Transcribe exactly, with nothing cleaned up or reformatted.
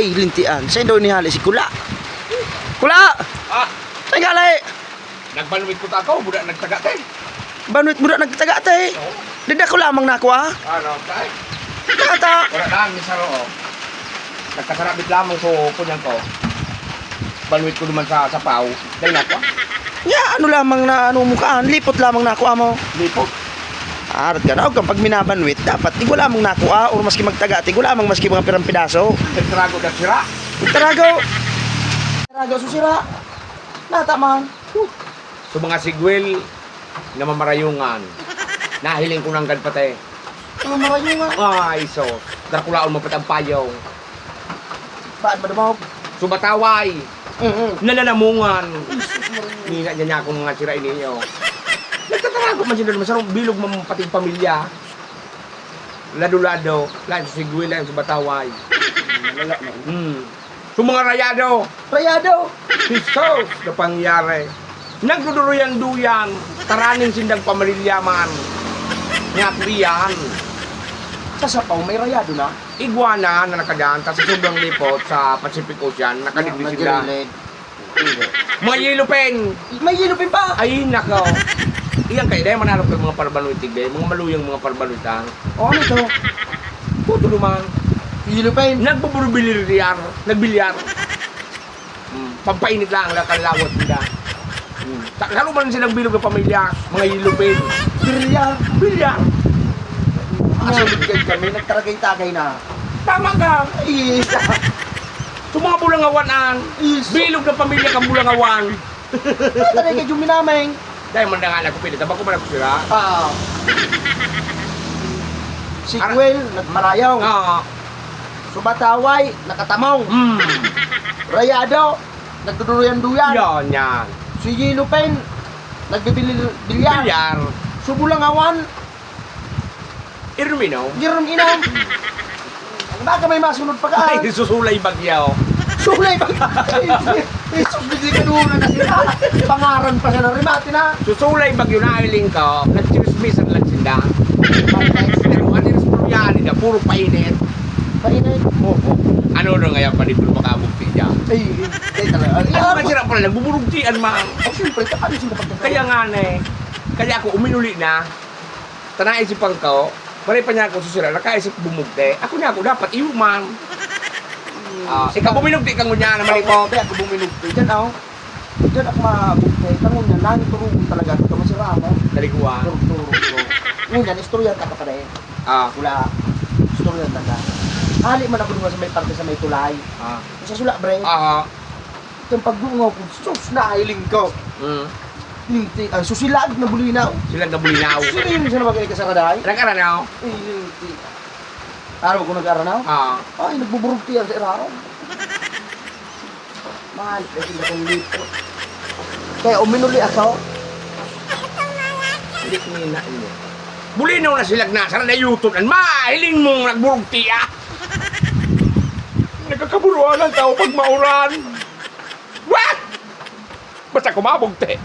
Ay, lintian. Saan daw inihali si Kula? Kula! Ah! Saan gali? Nagbanwit ko ta ako, buda nagtaga ta eh. Banwit buda nagtaga ta eh. Oo. Dida ko lamang na ako ah. Ano, dai? Tata! Wala lang, minsan oo. Nagkasarabit lamang ko, kunyan ko. Banwit ko naman sa sapaw. Dai na ako ah. Ya, ano lamang na ano mo kaan, lipot lamang na ako amo. Lipot? Arat ka na, og kang pag minabanwit, dapat igwa lamang na ako ah, or maski magtaga, tigwa lamang maski mga pirang pidaso. Nagtarago na sira. Tarago! Tarago sa sira. Nata man. So, mga sigwil na mamarayungan, nahiling ko nanggad pati. Mamarayungan? Ay, sos. Drakulaon mo pati ang payong. Baad madumog? Subataway. Mm-mm. Nananamungan. Jesus Maria. Nina niya, niya akong mga sira ini, oh. Nagtatarago man sila, masarong bilog man pati pamilya. Lado-lado, lain sa sigwil, lain sa bataway. Malala na yun. Hmm. So, mga rayado. Rayado! Jesus! Na pangyari. Nagduduruyan-duyan, taraning sindang pamarilya man. Nga riyan. Sa sapaw, may rayado na? Iguana na nakadan, tas sa sobrang lipot sa Pacific Ocean, nakadigdi sila. Nagre-relate. Mga yellow pen. May yellow pen pa? Ay, nako. Iyan kayo, dahil manarap kayo mga parbanuitig, dahil mga maluyang mga parbanuitan. O, ano ito? Puto naman. Yellow pen. Nagbuburubilyar. Nagbilyar. Hmm. Pampainit lang, ang kalawat nila. Hmm. Sa kaluman silang bilog na pamilya, mga yellow pen. Bilyar. Bilyar. Asunod kayo kami, nagtaragay-tagay na. Tama ka. Ay, Sa mga bulangawan an, Iso. Bilog na pamilya kan bulangawan. Ano tayo kay Jummy nameng? Dahil man na nga nagkupili, tabako man ako sila. Ah. Si Ara- Kuel, nagmarayaw. Oo. Subataway, nakatamong. Hmm. Rayado, nagduduruyan-duyan. Yan, yan. Si Yellow Pen, nagbibilyar. Bilyar. Subulangawan, Inom-inom. Inom-inom. Baka may masunod pa ka. Ay, susulay bagyo. Sulay bagyo. Jesus, hindi ka doon na sila. Pangaran pa siya na rimati na. Susulay bagyo na, iling ka. Nagchismisan lang sila. Pero ano yung istorya nila? Puro painit. Painit? Oo. Ano na nga yan, panitlo makabugti niya? Ay, ay, ay, talaga. Ay, Ako ano? Nga sila pala, nagbuburugtian, ma'am. Oh, siyempre, ano sila pagkakaya? Kaya nga na eh. Kaya ako, uminuli na. Ta naisipan ko, maray pa niya ako susira, nakaisip bumugte. Ako niya ako, dapat iyo man. Hmm, Ah, sige. Ikaw buminugte ka ngunyan na malipot. Ako, ako buminugte. Diyan, oh. Diyan ako mabugte. Tangon niya, nangiturugon talaga ako. Masira mo. Kaliguan. Turog-turog ko. Ngunyan, istorya ka pa pala eh. Ah. Wala. Istorya ka na. Hali man ako doon sa may parte sa may tulay. Ah. Sa sula, bre. Ah. Itong pagdungaw ko, sus, nahiling ko. Mm. Hindi, ah, susilag na bulinaw. Silag na bulinaw. Sino yun siya na magkakasakadahay? Nag-aranaw? Eh, hindi. Araw ko nag-aranaw? Ah. Ay, nagbuburugti yan sa iraw. Mahal, kasi na kong litro. Kaya uminuli ako. Hindi ko nina niya. Bulinaw na silag na, sana na yuton. An mahiling mong nagburugti, ah! Nagkakaburuan ang tao pag mauran. What? Basta kumabog, te.